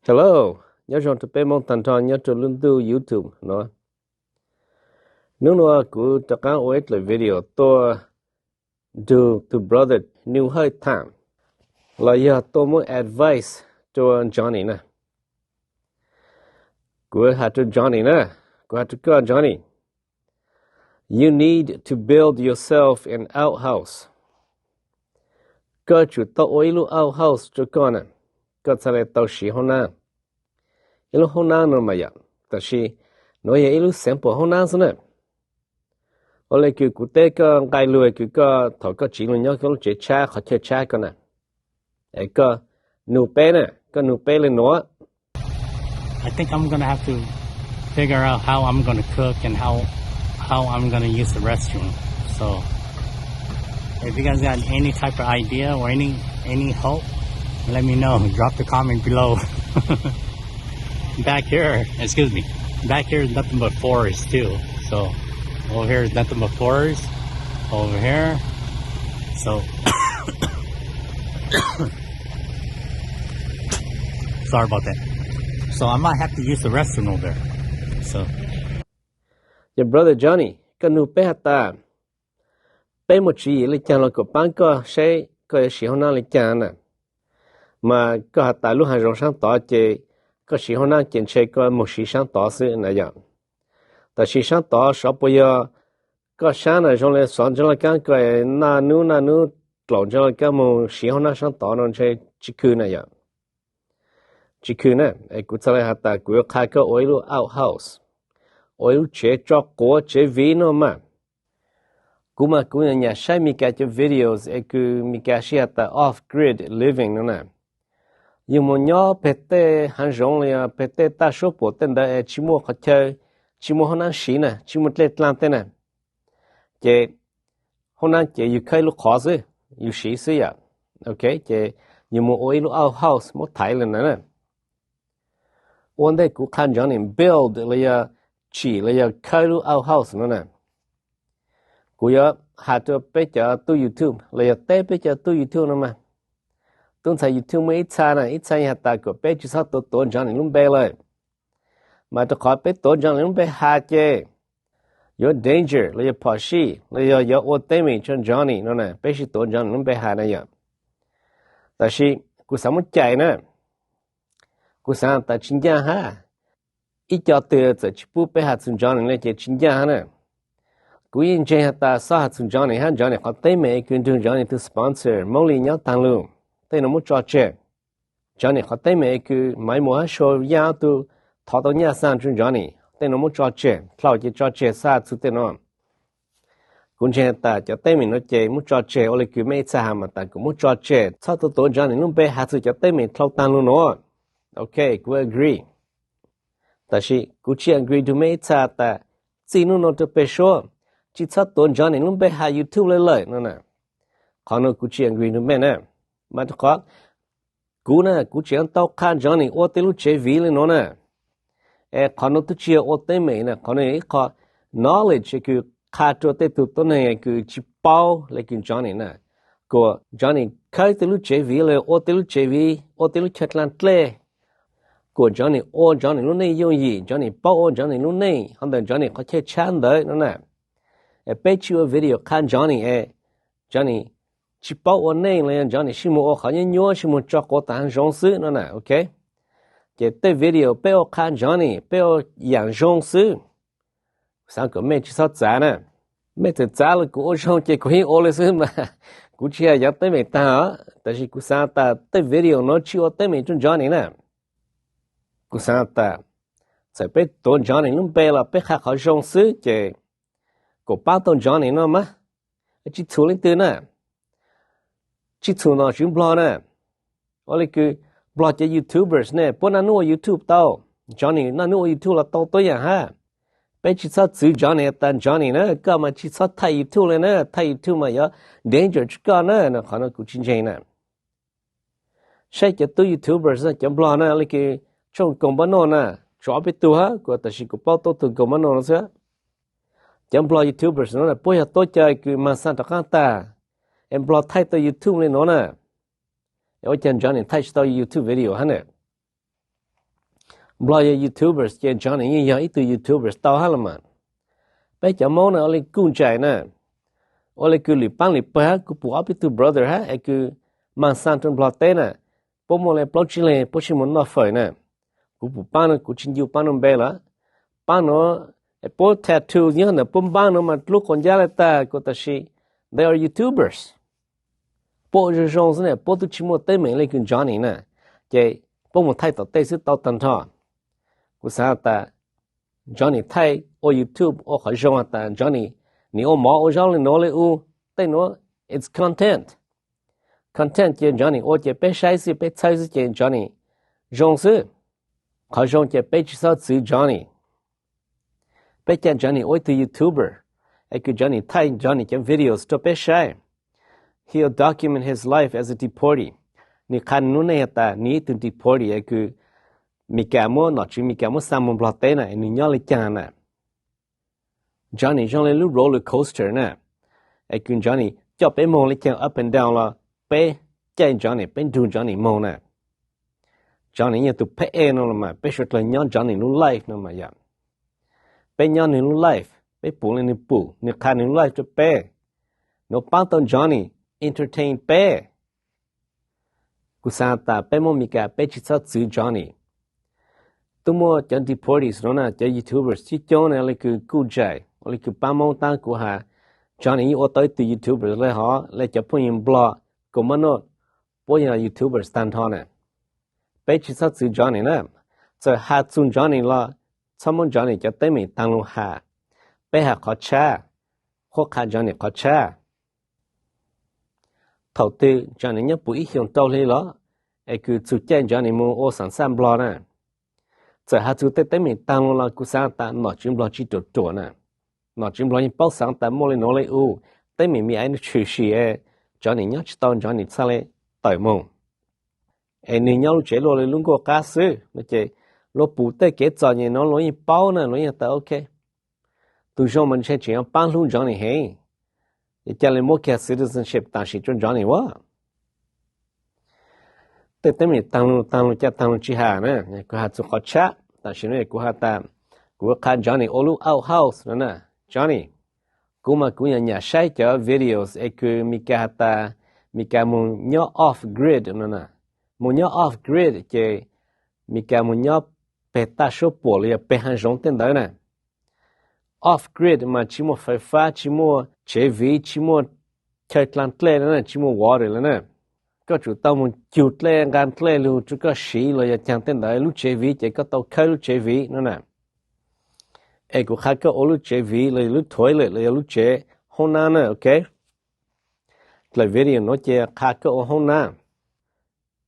Hello, nyob zoo rau peb Hmoob tag nrho nyob rau lub ntuj YouTube no. Hnub no kuv rov qab ua ib dlaim video tuaj nrug tus brother New Hawj Tham los yog tuaj muab advice rau Johnny na. Kuv has rau Johnny na, kuv has rau koj Johnny, you need to build yourself an outhouse. Koj tsum tau ua ib lub outhouse rau koj na, koj txhaj le tau siv hoob nab. Ib lub hoob nab no mas yom, tab sis nuav yog ib lub sample hoob nab xwb na. Ua le kws kuv teb koj nqai lug kws koj thaum koj tsiv lug nyob koj lub tsev tshab qhov chaw tshab koj na, es koj nug peb na, koj nug peb le nuav. I think I'm gonna have to figure out how I'm gonna cook and how how I'm gonna use the restroom. So if you guys got any type of idea or any any help, let me know. Drop the comment below. Back here, excuse me, back here is nothing but forest too. So over here is nothing but forest. Over here, so sorry about that. So I might have to use the restroom over there. So Yog brother Johnny, koj nug peb has tas, peb muaj tswv yim le caag los kuas paab koj saib koj yuav siv hoob nab le caag na. Mas koj has tas lub haav zoov saab tod ces koj siv hoob nab ces ntshe koj moog siv saab tod xwb na yom. Tab sis saab tod xyov puas yog koj saab na zoo le xov ntsa laj kaab koj naj nub naj nub dlaum ntsa laj kaab moog siv hoob nab saab tod no ntshe tsis khw na yom. Tsis khw na, es kuv txhaj le has tas kuv yuav qha koj ua ib lub outhouse, ua ib lub tsev tso quav tsev viv no mas. Kuv mas kuv nyam saib Mis Kas cov videos es kws Mis Kas sib has tas off grid living no na. Yug moog nyob peg tej haav zoov los yog peg tej taj suab puam tej ntawd es tsis muaj qhov chaw, tsis muaj hoob nab siv na, tsis muaj dlej dlaag tej na. Ces hoob nab ces yug khawb ib lub qhov xwb, yug siv xwb yom. Ok, ces yug moog ua ib lub outhouse muab thaiv le ntawd na. Ua ntej kuv qha Johnny build los yog tsim los yog khawb lub outhouse no na, kuv yuav has rau peb cov tub YouTube los yog teb peb cov tub YouTube no mas. Tub ntxhais YouTube muaj ib txha na, ib txha has tas kom peb tsis txhob tuav tuav Johnny lub npe lawm. Mas rau qhov peb tuav Johnny lub npe has ces yuav danger los yog phom sij los yog yuav ua teeb meem rau Johnny no na, peb sib tuav Johnny lub npe has na yom. Tab sis kuv xav muab cais na, kuv xav tas tsis ncaaj hab. Ib co twg txawm tsis pub peb has txug Johnny le ces tsis ncaaj hab na. Kuv yeej ntseeg has tas xob has txug Johnny hab Johnny qhov teeb meem kws nrug Johnny tug sponsor Moob Lis nyob taag lug, tej nuav muab tso tseg. Johnny qhov teeb meem kws Maiv Muas hab Sua Yaaj ob tug thov tau nyaj xaa rua Johnny, tej nuav muab tso tseg, dlhau ces tso tseg, xob has txug tej nuav. Kuv ntseeg has tas cov teeb meem nuav ces muab tso tseg, ua le kws mej ib txha has mas tas kuas muab tso tseg, txhob tuav tuav Johnny lub npe has txug cov teeb meem dlhau taag lug nuav. Ok, kuv agree. Tab sis kuv tsis agree nrug mej ib txha tas txij nub nuav rua peg suab tsis txhob tuav Johnny lub npe has YouTube le lawm no na. Qhov nuav kuv tsis agree nrug mej na. Mas rua qhov kuv na kuv tseem tau qha Johnny ua tej lub tsev viv le nuav na. Es qhov nuav twb tsis yog ua teeb meem na, qhov nuav yog ib qho knowledge kws qha rua tej tug tuab neeg kws tsis paub le kws Johnny na, kuas Johnny khawb tej lub tsev viv los ua tej lub tsev viv, ua tej lub chaw dlaa dlej, kuas Johnny ua Johnny lub neej yooj yim, Johnny paub ua Johnny lub neej, hov ntawm Johnny qhov chaw tshab ntawd no na. Es peb tsis ua video qha Johnny es Johnny tsis paub ua neej los yog Johnny sib muag ua qhov nyuab nyuab sib muag tso quav taag haav zoov xwb no na, ok. Ces tej video peb ua qha Johnny, peb ua yaam zoo xwb. Xaav kom mej tsis txhob txav na. Mej txawm txav los kuv ua zoo ces kuv yeej ua le xwb mas, kuv tsis yog yaav teeb meem taag os. Tab sis kuv xaav tas tej video nuav tsis ua teeb meem rua Johnny na. Kuv xaav tas txawm peb tuav Johnny lub npe los peb qha qhov zoo xwb ces kuas paab tau Johnny no mas, tsis txhum leej twg na. Tsis txhum nom tswv Nplog na. Ua le kws Nplog cov YouTubers ne puab naj nub ua YouTube tau, Johnny naj nub ua YouTube los tau tuab yaam hab. Peb tsis txhob txwv Johnny tas Johnny na, koj mas tsis txhob thaij YouTube le na, thaij YouTube mas yuav danger tsi koj na, qhov no kuv tsis ntseeg na. Saib cov tub YouTubers cov Nplog na, le kws tshooj Koos Npab Nuj na, tsov peb tug hab, kuv tab sis kuv paub tuab tug Koos Npab Nuj no xwb. Cov Nplog YouTubers no puab yog tuab cawv kws maag xaa rov qaab tag, es Nplog thaij tau YouTube le nuav na. Es ua caag Johnny thaij tsis tau YouTube video hab na? Nplog yog YouTubers ces Johnny yeej yog ib tug YouTubers tau hab los mas. Peb cov Moob na ua li kuj ntsais na, ua li kws lwm paab lwm pawg hab, kuv pum ob peb tug brother hab es kws maag xaa rua Nplog teb na, puab muaj le plaub tsib leeg puab tsi mus noj fawm na. Kuv pum paab nuav kuv tsi ncu paab nuav npe lawm. Paab nuav puab tattoo nyob ntawm puab npaab nuav mas dlub quas ncab le tag kuv, tab sis they are YouTubers. Puab ua zoo zoo xwb na, puab tub tsi muaj teeb meem le kws Johnny na, ces puab mus thaij tom tej xwb tau tag nrho. Kuv xaav has tas Johnny thaij ua YouTube ua qhov zoo has tas Johnny nim ua mov ua zaub le nuav le u, tej nuav it's content. Content ces Johnny ua ces peb saib xwb peb txhawb xwb ces Johnny zoo xwb. Qhov zoo ces peb tsi xob txwv Johnny. Peb ca Johnny ua ib tug YouTuber, es kws Johnny thaij Johnny cov videos rua peb saib. He'll document his life as a deportee. Nwg qha nwg lub neej has tas nwg ib tug deportee es kws Meskas muab, nom tswv Meskas muab xa moog Nplog teb na, nwg nyob le caag na. Johnny zoo le lub roller coaster na, es kws Johnny coj peb moog le caag up and down los peb caij Johnny, peb nrug Johnny moog na. Johnny yog tug phab ej no los mas peb suav dlawg nyob Johnny lub life no mas yog peb nyob nwg lub life, peb pum le nwg pum, nwg qha nwg lub life rua peb. Nwg paab tau Johnny entertain peb. Kuv xaav tas peb Moob Meskas peb tsi txhob txwv Johnny. Tub muaj cov deportees no na, cov YouTubers coob coob na, le kws Kuj Jai, le kws paab Moob taab kuv has, Johnny yeej ua tau ib tug YouTuber le hov, le cov phooj ywg Nplog, Kuv Mab Nuj, puab yog YouTubers tag nrho na. Peb tsi txhob txwv Johnny na. Txawm has txug Johnny los txhob muab Johnny cov teeb meem taag lug has. Peb has qhov tshab, qhuab qha Johnny qhov tshab. Thaum twg Johnny nyob puv ib xyoos rau hli los, es kws txug caij Johnny moog ua xaam xaj Nplog na, txawm has txug tej teeb meem taag lug los kuv xaav tas nom tswv Nplog tsi ruam ruam na. Nom tswv Nplog yeej paub xaav tas muaj le nuav le u, teeb meem me aiv nuav tshwm sim, Johnny nyob tsi tau, Johnny txhaj le tawm moog. Es nwg nyob lub tsev luaj le lub nkuaj qab xwb no ces luag pum tej kev txom nyem no luag yeej paub na, luag yeej tas ok, tug zoo mas ntshe tseem yuav paab hlub Johnny heev, es ca le muab kiag citizenship tam sim rua Johnny ua. Tej teeb meem taag lug taag lug ca taag lug tsi has na, kuv has txug qhov tshab tam sim no kuv has tas, kuv qha Johnny ua lub outhouse no na. Johnny, kuv mas kuv nyam nyam saib cov videos es kws Meskas has tas Meskas moog nyob off grid no na. Moog nyob off grid ces Meskas moog nyob peg taj suab puam los yog peg haav zoov tej ntawd na. Off grid mas tsi muaj fais fab, tsi muaj tsev viv, tsi muaj chaw dlaag dlej le na, tsi muaj water le na. Koj tsum tau moog cug dlej nqaa dlej lug rua koj siv los yog caag tej ntawd, lub tsev viv ces koj tau khawb lub tsev viv no na. Es kuv qha koj ua lub tsev viv los yog lub toilet los yog lub tsev hoob nab na, ok. Dlawm video nuav ces qha koj ua hoob nab.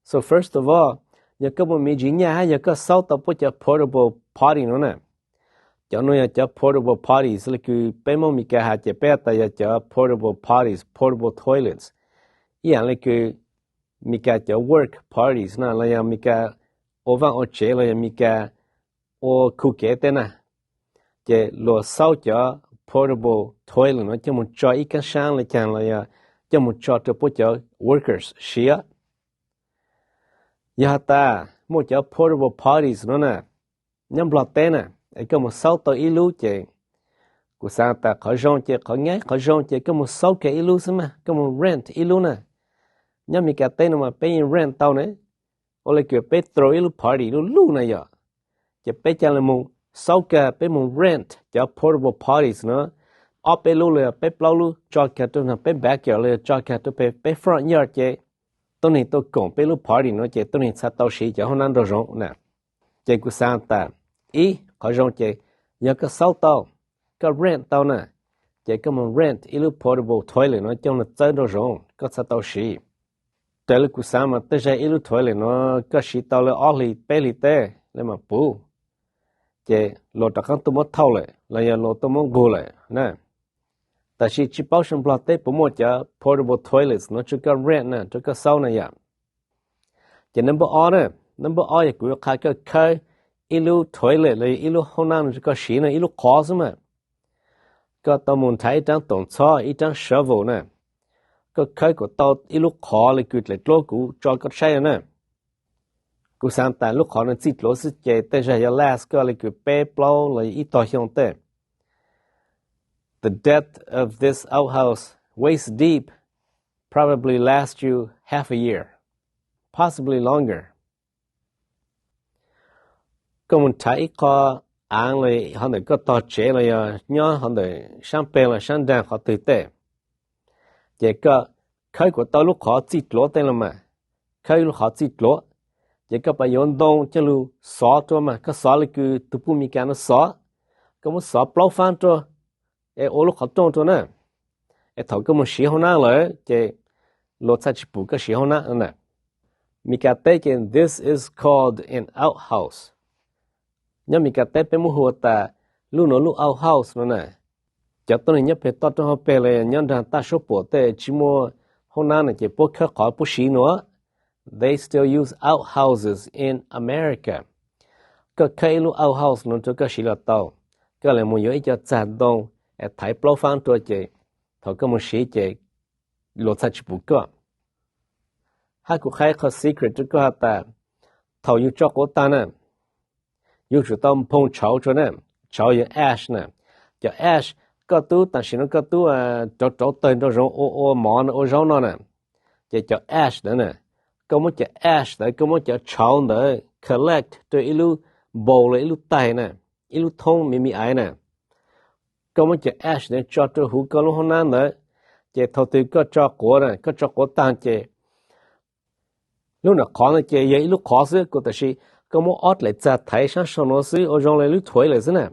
So first of all, yog koj muaj me ntsis nyaj hab yog koj xaub tau puab cov portable potty no na. Cov nuav yog cov portable potties le kws peb Moob Meskas has ces peb has tas yog cov portable potties, portable toilets. Ib yaam le kws Meskas cov work parties na los yog Meskas ua vaaj ua tsev los yog Meskas ua khu kev tej na, ces luag xaub cov portable toilet no coj moog tso ib kaab saab le caag los yog coj moog tso rua puab cov workers siv. Yog has tas muaj cov portable potties no na, nyob Nplog teb na, es koj moog xaub tau ib lub ces kuv xaav tas qhov zoo ces, qhov nyab qhov zoo ces koj moog xaub kag ib lub xwb mas, koj moog rent ib lub na. Nyob Meskas teb no mas peb yeej rent tau ne. Ua le kws peb throw ib lub party lub luj na yog, ces peb ca le moog xaub kag, peb moog rent cov portable potties no, ob peb lub los yog peb plaub lub tso kag rua peb backyard los yog tso kag rua peb front yard ces tuab neeg tuaj koom peb lub party no ces tuab neeg txhaj tau siv cov hoob nab nraug zoov na. Ces kuv xaav tas ib qhov zoo ces yog koj xaub tau, koj rent tau na, ces koj moog rent ib lub portable toilet no coj lug txawb nraug zoov koj txhaj tau siv. Raws le kuv xaav mas tej zag ib lub toilet no koj siv tau le ob hlis peb hlis teb le mas puv, ces luag rov qaab tuaj muab thauj lawm los yog luag tuaj muab nqug lawm na. Tab sis tsi paub sab Nplog teb puas muaj cov portable toilets no rua koj rent na, rua koj xaub na yom. Ces number ob na, number ob yog kuv yuav qha koj khawb ib lub toilet los yog ib lub hoob nab no rua koj siv na, ib lub qhov xwb mas. Koj tau moog nrhav ib raab toom txhob, ib raab shovel na, koj khawb kuas tau ib lub qhov le kws dlaim dluab kuv tso koj saib no na. Kuv xaav tas lub qhov nuav txij dluav xwb ces tej zag yuav last koj le kws peb plaub los ib tog xyoo tej. The depth of this outhouse, waist deep, probably last you half a year, possibly longer. Koj mus rhav ib qho aav los hov ntawm koj tog tsev los yog nyob hov ntawm saab peg los saab nraag qhov twg tej, ces koj khawb kuas tau lub qhov txij dluav tej los mas, khawb lub qhov txij dluav, ces koj pab yuav ntoo coj lug xov rua mas, koj xov le kws tug puj Mis Kas nuav xov, koj muab xov plaub faab rua es ua lub qhov rooj rua na. Es thaum koj mus siv hauv nab lawm ces luag txhaj tsi pum koj siv hauv nab na. Mis Kas teb ces this is called an outhouse. Nyob Mis Kas teb peb muab hu tas lub nuav lub outhouse no na. Cov tuab neeg nyob peg toj roob hauv peg los nyob nraag taj suab puam tej tsi muaj hauv nab na ces puab khawb qhov puab siv nuav. They still use outhouses in America. Koj khawb ib lub outhouse nuav rua koj siv los tau. Koj le mus yuav ib co txag ntoo es thaiv plaub faab rua ces thaum koj mus siv ces luag txhaj tsi pum koj. Hab kuv qha ib qho secret rua koj has tas, thaum yug tso quav taag na, yug tsum tau nphoo tshauv rua na. Tshauv yog ash na. Cov ash, koj tub tam sim no koj tub rauv rauv tawg nrau zoov ua ua mov no ua zaub no na, ces cov ash ntawd na, koj muab cov ash ntawd, koj muab cov tshauv ntawd collect rua ib lub bowl los ib lub tais na, ib lub thoob me me aiv na. Koj muab cov ash ntawd tso rua huv koj lub hauv nab ntawd, ces thaum twg koj tso quav na, koj tso quav taag ces lub nram qhov ntawd ces yog ib lub qhov xwb kuj tab sis koj muab ob dlaim txag thaiv saab sau nuav xwb ua zoo le lub toilet xwb na.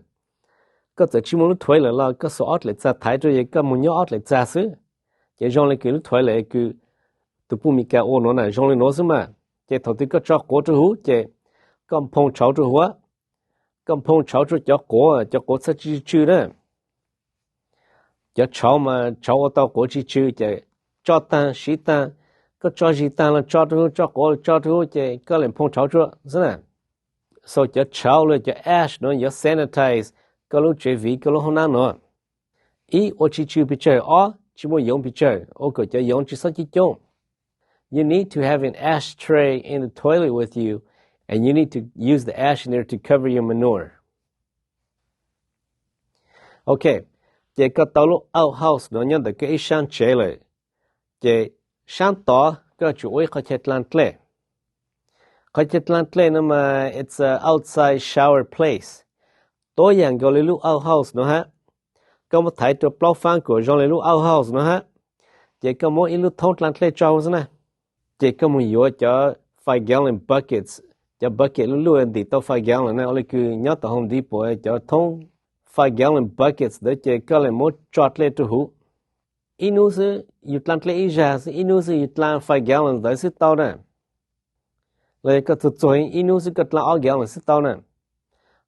Koj txawm tsi muaj lub toilet los koj xuas ob dlaim txag thaiv rua es koj mus nyob ob dlaim txag xwb, ces zoo le kws lub toilet kws tug puj Mis Kas ua nuav na, zoo le nuav xwb mas. Ces thaum twg koj tso quav rua huv ces koj nphoo tshauv rua huv, koj nphoo tshauv rua cov quav, cov quav txhaj tsi tsw na. Cov tshauv mas tshauv ua tau quav tsi tsw ces tso taag siv taag, koj tso zis taag los tso rua huv, tso quav los tso rua huv ces koj le nphoo tshauv rua xwb na. So cov tshauv los cov ash nuav yuav sanitize koj lub tsev viv, koj lub hauv nab nuav. Ib, ua tsi tsw pes tsawg. Ob, tsi muaj yoov pes tsawg, ua kom cov yoov tsi xob coob coob. You need to have an ashtray in the toilet with you, and you need to use the ash in there to cover your manure. Ok, ces koj tau lub outhouse nuav nyob ntawm koj ib saab tsev lawm, ces saab tod koj tsum ua ib qhov chaw dlaa dlej. Qhov chaw dlaa dlej no mas it's a outside shower place. Tuab yaam nkaus le lub outhouse nuav hab, koj muab thaiv rua plaub faab kuas zoo le lub outhouse nuav hab, ces koj muab ib lub thoob dlaa dlej tso huv xwb na. Ces koj mus yuav cov five gallon buckets, cov bucket luj luj ntim tau five gallon na, ua le kws nyob tom Home Depot cov thoob five gallon buckets ntawd ces koj le muab tso dlej rua huv. Ib nub xwb yug dlaa dlej ib zag xwb, ib nub xwb yug dlaa five gallon ntawd xwb tau na. Los yog koj txuag txuag ib nub xwb koj dlaa ob gallon xwb tau na.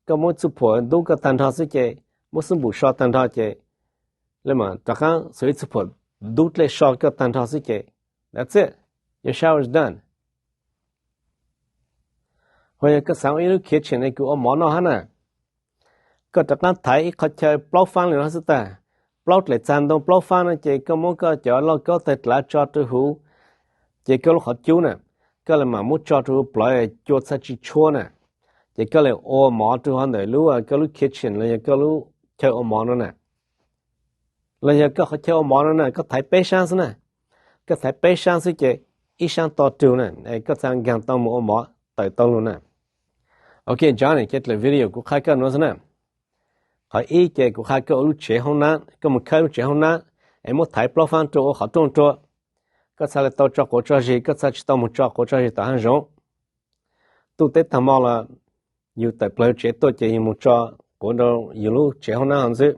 Koj muab txuj phuam dub koj taag nrho xwb ces, muab xub npum so taag nrho ces, le mas rov qaab xuas ib txuj phuam dub dlej so koj taag nrho xwb ces, that's it, your shower is done. Ho yog koj xaav ua ib lub kitchen es kws ua mov noj hab na, koj rov qaab thaiv ib qhov chaw plaub faab le no xwb tag. Plaub dlaim txag ntoo plaub faab no ces koj muab koj cov lauj kaub tawg dlav tso rua huv, ces koj lub qhov cub na, koj le maam muab tso rua huv plawv cua txhaj tsi tshuab na. Ces koj le ua mov rua huv ntawm lub koj lub kitchen los yog koj lub chaw ua mov no na. Los yog koj qhov chaw ua mov no na koj thaiv peb saab xwb na. Koj thaiv peb saab xwb ces ib saab to rug na, koj txhaj nkaag tau mus ua mov tawm tau lug na. Ok, Johnny, ces dlawm video kuv qha koj nuav xwb na. Qhov ib ces kuv qha koj ua lub tsev hoob nab, koj mus khawb lub tsev hoob nab es muab thaiv plaub faab rua ua qhov rooj rua. Koj txhaj le tau tso quav tso zis, koj txhaj tsi tau mus tso quav tso zis tom hav zoov. Ntuj teb taag mo los yug tawm plawg tsev tuaj ces yug mus tso quav rua yug lub tsev hoob nab hov xwb.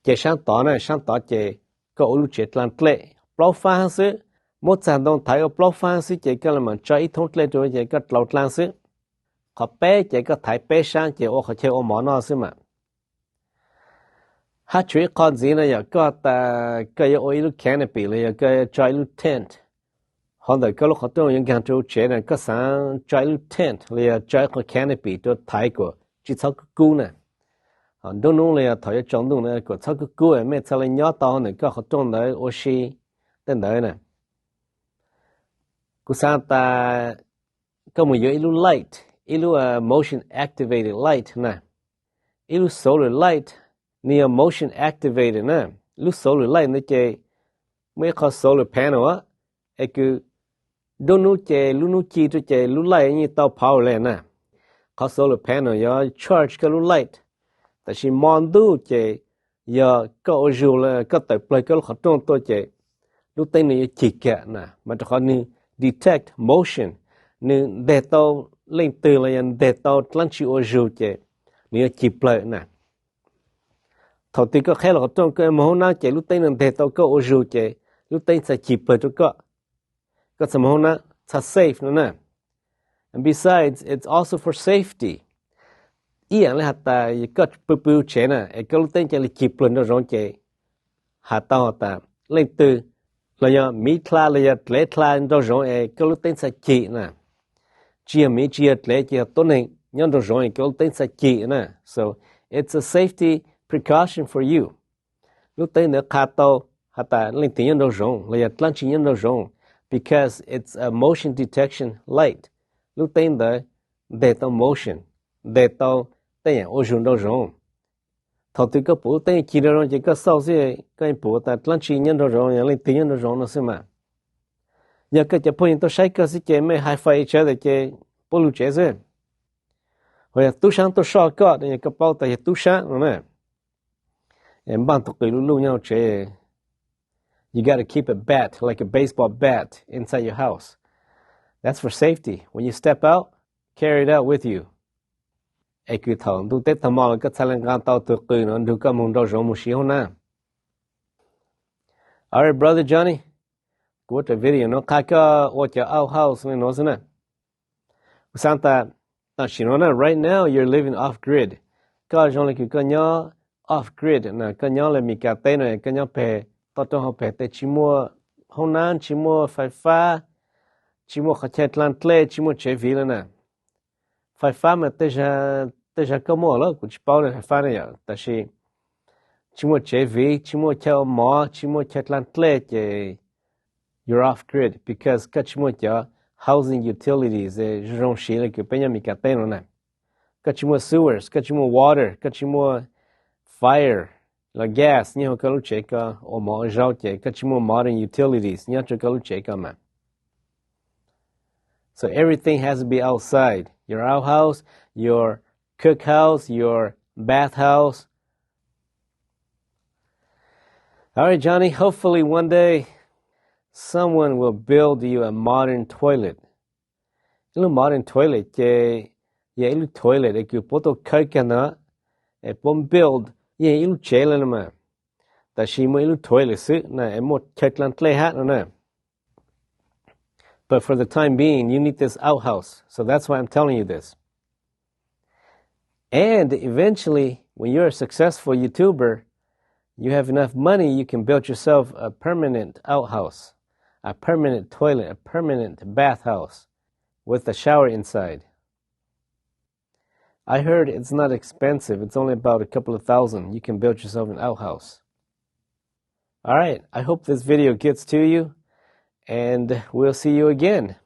Ces saab tod na, saab tod ces koj ua lub tsev dlaa dlej plaub faab xwb, muab txag ntoo thaiv ua plaub faab xwb ces koj le maam tso ib thoob dlej rua ces koj dlau dlaa xwb. Qhov peb ces koj thaiv peb saab ces ua qhov chaw ua mov noj xwb mas. Hab tshuav ib qho ntxiv no yog koj tas koj yuav ua ib lub canopy los yog koj yuav tso ib lub tent. Hov ntawm koj lub qhov rooj yuav nkaag rua huv tsev na, koj xaav tso ib lub tent los yog tso ib qho canopy rua thaiv kuas tsi txhob kub kub na. Nruab nub los yog thaum yuav tsaus ntuj na kuas txhob kub kub, mej txhaj le nyob tau hov ntawm koj qhov rooj ntawd ua si tej ntawd na. Kuv xaav tas koj mus yuav ib lub light, ib lub motion activated light na. Ib lub solar light, nws yog motion activated na. Lub solar light ntawd ces muaj ib qho solar panel, es kws nruab hnub ces lub hnub ci rau ces lub light yeej tau power le na. Qhov solar panel yuav charge koj lub light, tab sis hmo ntuj ces yog koj ua zug, koj tawm plawg koj lub qhov rooj tuaj ces lub teeb nws yuav cig kiag na, mas rau qhov nws detect motion, nws nteg tau leej twg los yog nteg tau dlaab tsi ua zug ces nws yuav cig plawg na. Thaum twg koj qheb lub qhov rooj koj moog hoob nab ces lub teeb nws nteg tau koj ua zug ces lub teeb txhaj cig plawg rau koj, koj txhaj moog hoob nab, txhaj safe no na. And besides, it's also for safety. Ib yaam le has tas koj pw pw tsev na es koj lub teeb ca le cig plawg nraum zoov ces has tau has tas leej twg los yog miv dlha los yog dlev dlha nraum zoov es koj lub teeb txhaj cig na. Tsi yog miv tsi yog dlev ces yog tuab neeg nyob nraum zoov es koj lub teeb txhaj cig na. So it's a safety precaution for you. Lub teeb ntawd qha tau has tas leej twg nyob nraum zoov los yog dlaab tsi nyob nraum zoov, because it's a motion detection light. Lub teeb ntawd nteg tau motion, nteg tau tej yaam ua zug nraum zoov. Thaum twg koj pum lub teeb cig nraum zoov ces koj xauj xwb, koj yeej pum tas dlaab tsi nyob nraum zoov, yog leej twg nyob nraum zoov no xwb mas. Yog koj cov phooj ywg tuaj saib koj xwb ces mej high five each other ces puab lug tsev xwb. Ho yog tub saab tuaj soj koj, yog koj paub tas yog tub saab no na, npaaj tug qws luj luj nyob hauv tsev, you gotta keep a bat, like a baseball bat, inside your house. That's for safety. When you step out, carry it out with you. Es kws thaum ntuj teb tag hmo los koj txhaj le nqa tau tug qws no nrug koj moog nraum zoov moog siv hoob nab. Alright, brother Johnny, kuv ua video no qha koj ua cov outhouse le nuav xwb na. Kuv xaav tas tam sim no na, right now you're living off grid. Koj zoo le kws koj nyob off grid na, koj nyob le Mis Kas teb no, koj nyob peg toj roob hauv peg tej tsi muaj hoob nab, tsi muaj fais fab, tsi muaj qhov chaw dlaa dlej, tsi muaj tsev viv le na. Fais fab mas tej zag koj muaj lawm, kuv tsi paub fais fab na yom, tab sis tsi muaj tsev viv, tsi muaj chaw ua mov, tsi muaj chaw dlaa dlej ces you're off grid because koj tsi muaj cov housing utilities zoo zoo siv le kws peb nyob Mis Kas teb no na. Koj tsi muaj sewers, koj tsi muaj water, koj tsi muaj fire los gas nyob hauv koj lub tsev, koj ua mov ua zaub ces koj tsi muaj modern utilities nyob rau koj lub tsev koj mas. So everything has to be outside. Your outhouse, your cookhouse, your bathhouse. All right, Johnny, hopefully one day someone will build you a modern toilet. Ib lub modern toilet ces yog ib lub toilet es kws puab tau khawb kag ntawd, es puab build yog ib lub tsev le no mas, tab sis muaj ib lub toilet xwb na es muaj chaw dlaa dlej hab no na. But for the time being, you need this outhouse. So that's why I'm telling you this. And eventually, when you're a successful YouTuber, you have enough money, you can build yourself a permanent outhouse, a permanent toilet, a permanent bathhouse with a shower inside. I heard it's not expensive. It's only about a couple of thousand. You can build yourself an outhouse. All right. I hope this video gets to you, and we'll see you again.